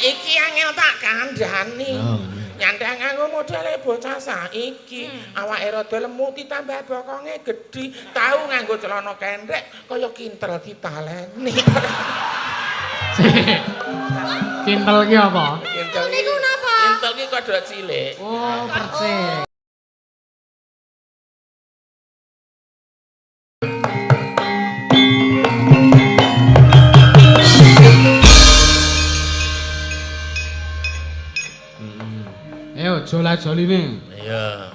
Nek iki angel tak kandhani. Oh. Nyandang nganggo modele bocah saiki, awake rada lemu ditambah bokonge gedhi, tau nganggo celana kendrek kaya kintel ditaleni. Kintel ki apa? Kintel Niku napa? Kintel ki kodhok cilik. Oh, percik. Ayo jola-joline. Iya.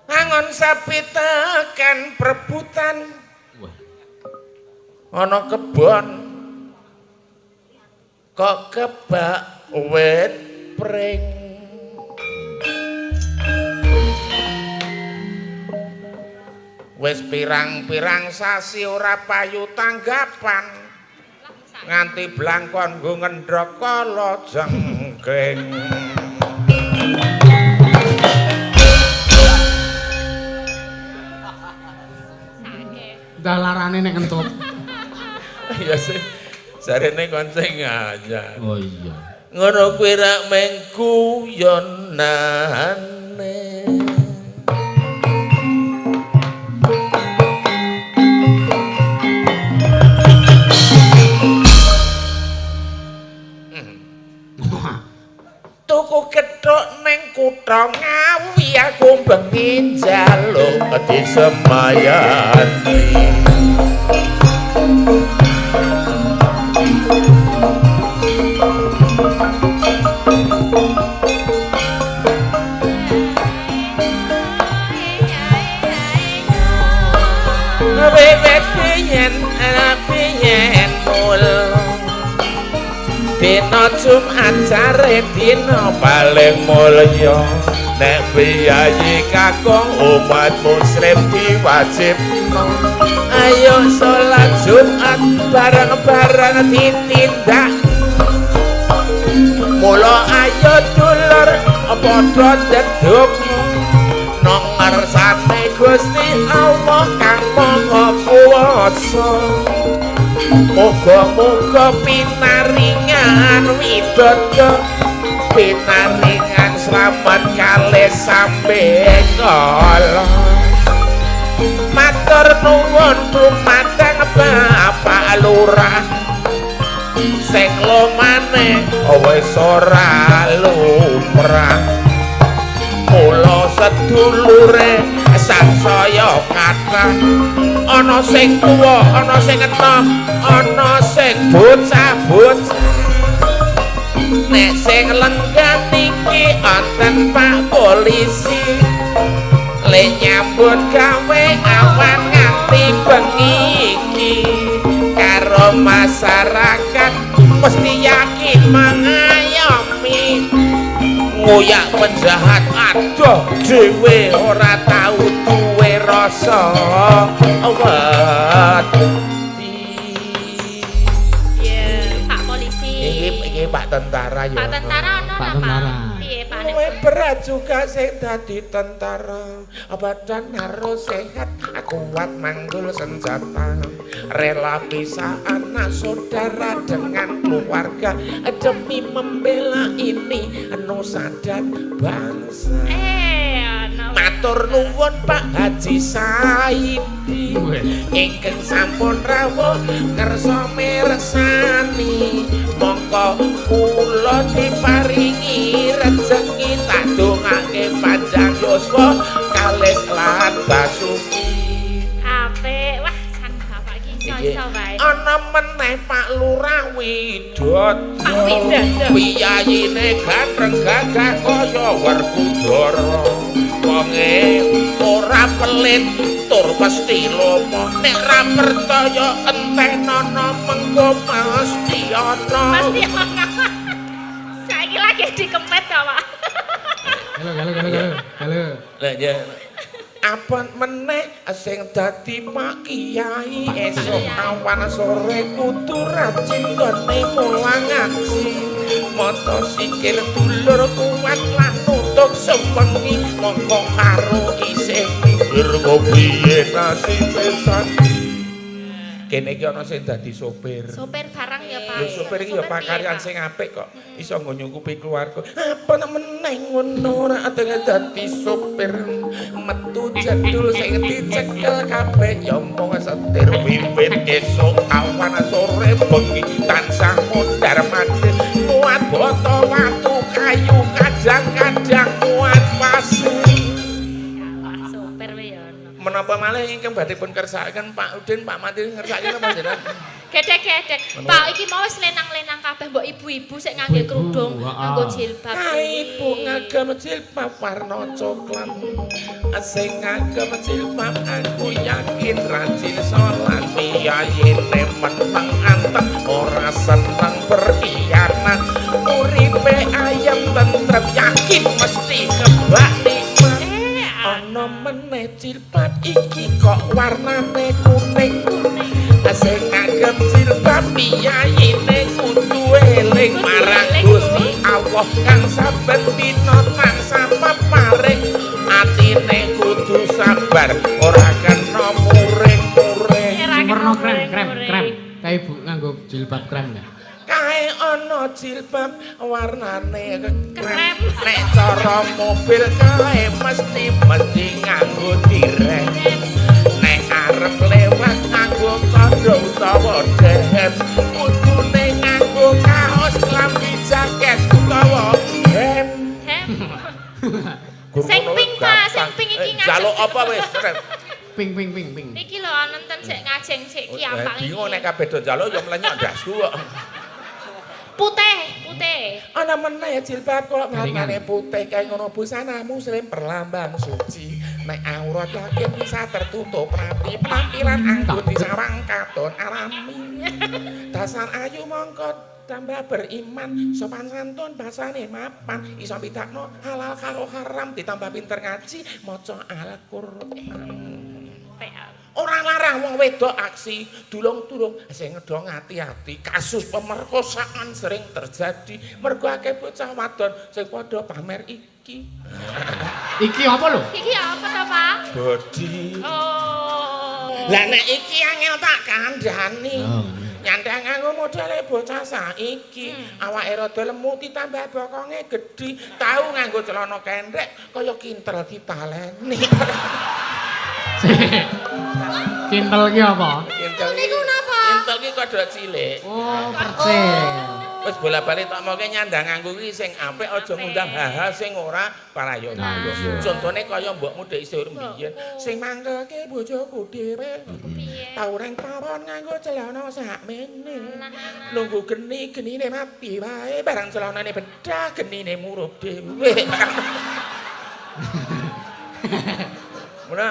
Angon sapi tekan perebutan. Wah. Ana kebon. Kok kebak wit pring. Wis pirang-pirang sasi ora payu tanggapan. Nganti blangkon nggo ngendhok kala jengking. Ndah larane nek ngentut. Ya sih, jarene kon sing anyar. Oh iya. Ngono kuwi rak meng guyonane. Tuku gethuk ning kutha Ngawi aku bengi njaluk disemayani. Wiwit biyen biyen mul dina Jumat jare dina paling mulya nek piyayi kakung umat muslim diwajibno ayo salat Jumat bareng-bareng ditindak mula ayo dulur padha ndeduk nang ngarsane Gusti Allah kang Maha Kuwasa. Muga-muga pinaringan widodo pinaringan slamet kalih sambe kala. Matur nuwun dumateng Bapak Lurah sing lomane wis ora lumrah. Mula sedulure sangsaya kathah ana sing tuwa, ana sing enom, ana sing bocah-bocah. Nek sing lenggah niki wonten Pak Polisi le nyambut gawe awan nganti bengi iki karo masyarakat mesti yakin mengayomi. Ngoyak penjahat adoh dhewe ora tau duwe rasa wedi. Iya, Pak Polisi. Iki Pak Tentara ya. Pak Tentara ono Pak napa? Tentara. Piye Pak? Luwe berat juga sing dadi tentara. Badan harus sehat, kuat manggul senjata. Rela pisah anak saudara dengan keluarga demi membela ini nusa dan bangsa. Ono. Matur nuwun Pak Haji Saidi ingkang sampun rawuh kersa mirsani. Mongko kula diparingi rejeki tak dongake panjang yuswa kalis lan basuki. Apik. Wah, san bapak iki iso-iso wae. Ana meneh Pak Lurah Widodo. Pak Widodo. Piyayine ganteng gagah kaya Werkudara. Wonge ora pelit tur mesti lomo. Nek ra percaya entenono mengko mesti ana. Mesti ana. Saiki lagi dikempet to, Pak. Halo, halo, halo, halo. Halo. Lah ya. Apa meneh sing dadi Pak Kiai esuk awan sore kudu rajin nggone mulang ngaji. Mata sikil dulur kuat lan nutuk sewengi mongko karo isih mikir piye nasibe sandi. Kene iki ana sing dadi sopir. Sopir barang ya, Pak. Pak. Lho sopir iki ya pakaryan sing apik kok. Iso nggo nyukupi keluarga. Apa nek meneh ngono ora adenge dadi sopir. Metu jedul sing dicekel kabeh ya mung setir wiwit esuk awan sore bengi tansah mondar mandir muat boto watu kayu kadang-kadang muat pasir. Pak sopir wae ya ono. Menapa malih ingkang badhe pun kersakaken Pak Udin, Pak Mati ngersakaken apa jenengan? Gedek-gedek. Pak iki mau wis lenang-lenang kabeh mbok ibu-ibu sik ngangge Ibu-ibu, kerudung, heeh. nganggo jilbab. Ibu ngagem jilbab warna coklat. Sing ngagem jilbab aku yakin rajin salat. Piyayine meneng anteng ora seneng berkhianat. Uripe ayem tentrem yakin mesti kebak nikmat. Ana meneh jilbab iki kok warnane kuning. Sing ngagem jilbab piyayine kudu eling marang Gusti Allah kang saben dina tansah peparing. Atine kudu sabar ora kena muring-muring. Sing werna krem, krem, krem. Kae ibu nganggo jilbab krem ya. Kae ana jilbab warnane krem. Krem. Nek cara mobil kae mesti mesti nganggo direm. Nek arep lewat nganggo kandha utawa dehem, kudune nganggo kaos klambi jaket utawa hem. Hem. Sing pink, Pak, sing pink iki ngajeng. Jaluk apa wis? Rem. Ping ping ping ping. Iki lho nonton sik ngajeng sik ki apa iki. Bingung nek kabeh do njaluk ya mlenyok ndasku kok. Putih, putih. Ana meneh jilbab kok Garingan. warnane putih kae ngono busana muslim perlambang suci. Nek aurat yakin bisa tertutup rapi, penampilan anggun disawang katon alami. Dasar ayu mongko tambah beriman, sopan santun basane mapan, iso bedakno halal karo haram, ditambah pinter ngaji, maca Al-Qur'an. Ora larang wong wedok aksi dulung-dulung sing ngedong ati-ati. Kasus pemerkosaan sering terjadi mergo akeh bocah wadon sing padha pamer iki. Iki apa lho? Iki apa to, Pak? Body. Oh. Lah nek iki angel tak kandhani. Oh. Nyandang nganggo modele bocah saiki, awake rada lemu ditambah bokonge gedhi, tau nganggo celana kendrek kaya kintel ditaleni. Kintel ki apa? Kintel Niku napa? Kintel ki kodhok cilik. Oh, percil. Wis bola-bali tak moke nyandang nganggo ki sing apik aja ngundang hal-hal sing ora parayoga. Nah, iya. Contone kaya mbokmu dhek isih urip mbiyen, sing mangkelke bojoku dhewe. Piye? Tau reng pawon nganggo celana sakmene. Nah, nah. Nunggu geni, genine mati wae, barang celanane bedah, genine murup dhewe. Mula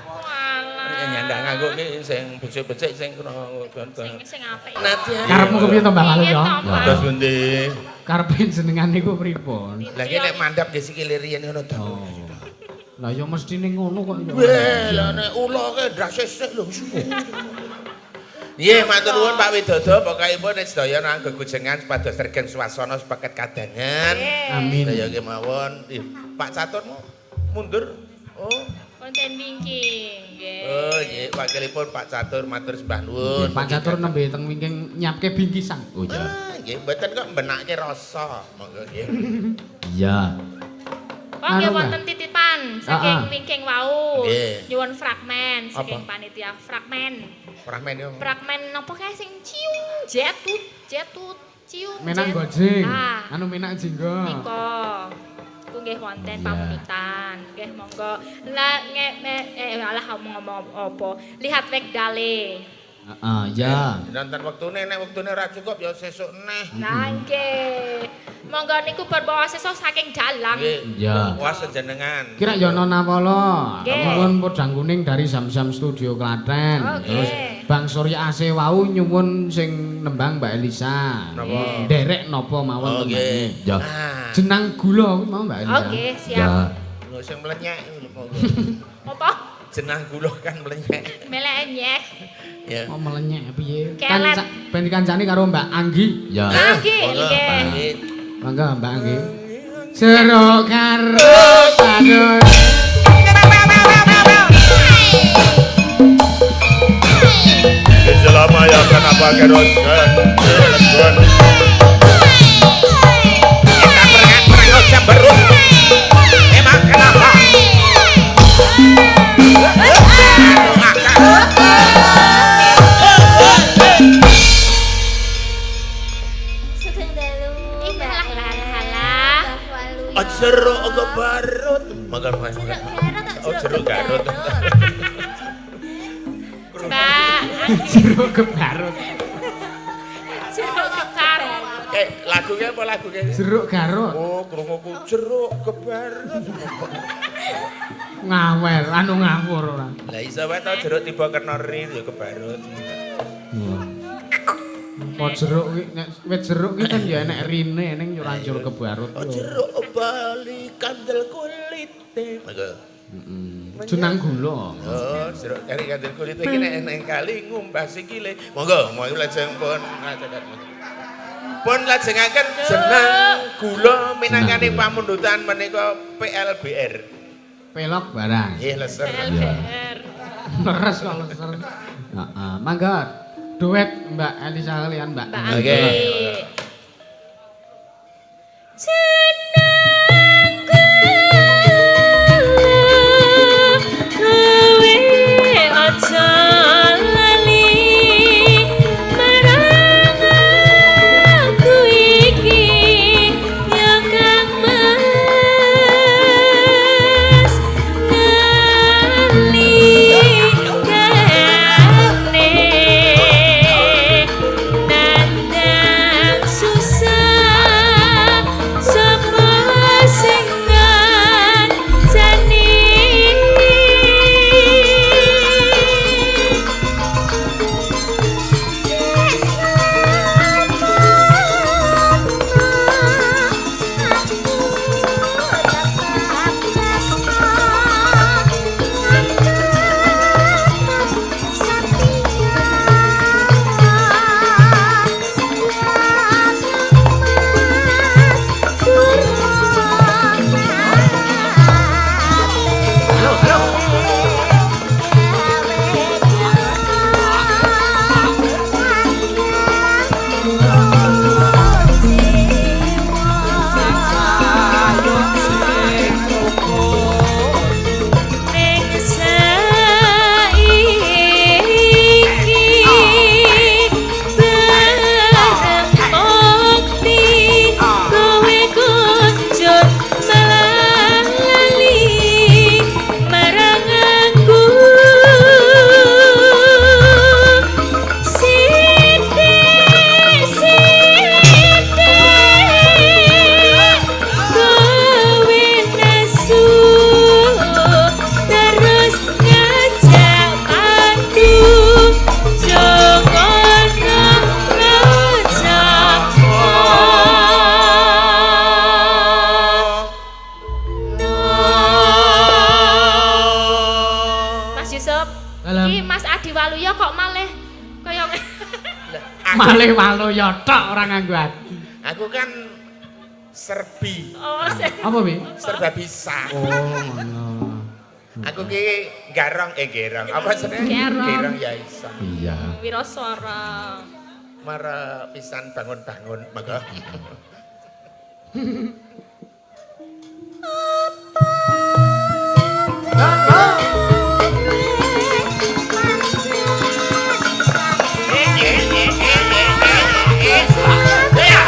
Walah. nyandang nganggo ki sing becik-becik sing kena Sing sing apik. Nadia. Karepmu kepiye to Mbah Lalu Piye ya? to, Pak? Terus pundi? Karepe jenengan niku pripun? Lah iki nek mandap nggih sikile riyen ngono to. Oh. Lah ya mestine ngono kok ya. Weh, lah nek ula ke ndase sik lho. Nggih, matur nuwun Pak Widodo, pokokipun nek sedaya nang gegujengan supados regeng swasana sepaket kadangan. Amin. Sedaya kemawon. Ih, Pak Catur mundur. Oh. Konten wingking, nggih. Oh, nggih, wakilipun Pak Catur matur sembah nuwun. Pak Catur nembe teng wingking nyiapke bingkisan. Oh iya. Ah, nggih, mboten kok mbenake rasa. Monggo nggih. Iya. Oh, nggih Anu, wonten titipan saking Ah, ah. wingking wau. Nggih. Nyuwun fragmen saking Apa? panitia fragmen. Fragmen yo. Fragmen napa kae sing ciung jetut jetut ciung. Menak jet. gojing. Ah. Anu menak jinggo. Nika. Ku nggih wonten pamundutan. Nggih monggo. Lah nge alah ngomong apa. Lihat wekdale. Heeh, ya. Nonton wektune nek wektune ora cukup ya sesuk neh. Lah nggih. Monggo niku berbawa sesuk saking dalang. Nggih. Iya. Puas jenengan. Kira ya ana nawala. Nggih. Nyuwun podang kuning dari Zamzam Studio Klaten. Oh, nggih. Terus Bang Surya AC wau nyuwun sing nembang Mbak Elisa. Napa? Nderek napa mawon Oh, tembange. nggih. Ya. Ah. Jenang gula kuwi mau Mbak Elisa. Oke, siap. Lho sing mlenyek iku lho monggo. Apa? Jenang gula kan mlenyek. Melenyek. Ya. Oh melenyek piye? Kelet. Ben dikancani karo Mbak Anggi. Ya. Anggi, Monggo, nggih. Pak Anggi. Mangga Mbak Anggi. Jeruk karo kadut. Hey. Jelama ya kenapa keros kan. Kita perang aja berut. Emang kenapa? Sugeng dalu. Ih, halah halah. Jeruk kebarut. Makan makan. Jeruk Garut tak Oh, jeruk Garut. Mbak, Jeruk kebarut. jeruk kebarut. Lagunya apa lagunya? Jeruk Garut. Oh, krunguku jeruk kebarut. Ngawel, anu ngawur ora. Lah iso wae to jeruk tiba kena ri ya kebarut. Apa jeruk kuwi nek wit jeruk kuwi kan ya enek rine ning yo ora njur kebarut. Oh, jeruk bali kandel kulite. Monggo. Heeh. Jenang gula. Oh, jeruk kali kandel kulite iki nek eneng kali ngumbah sikile. Monggo, monggo lajeng pun ngajengaken. Pun lajengaken jenang gula minangkani pamundutan menika PLBR. Pelok barang. Nggih, leser. PLBR. Leres kok leser. Heeh, mangga duet Mbak Elisa kalian Mbak. Mbak Oke. Anggi. Jeneng gula kowe aja lali marang aku iki ya Kang Mas nalikane nandang susah sapa sing ngancani. Halo, halo. Ning saiki bareng mukti kowe kunjur malah lali marang aku sithik sithik kowe nesu terus ngajak padu jogono Mas Yusuf, Dalem. iki Mas Adi Waluyo kok malih kaya Malih waluya tok ora nganggo ati. Aku kan serbi, oh, Apa pi? serba bisa. Oh, ngono. Aku ki garong gerong. Apa jenenge? Gerong. Gerong ya iso. Iya. wiraswara. Mara pisan bangun-bangun monggo. Yeah.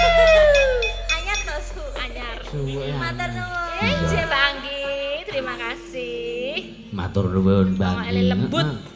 Anyar to, Su. Anyar. Suwe. Matur nuwun. Nggih, Mbak Anggi, terima kasih. Matur nuwun Mbak Wong Anggi. ele lembut. Heeh.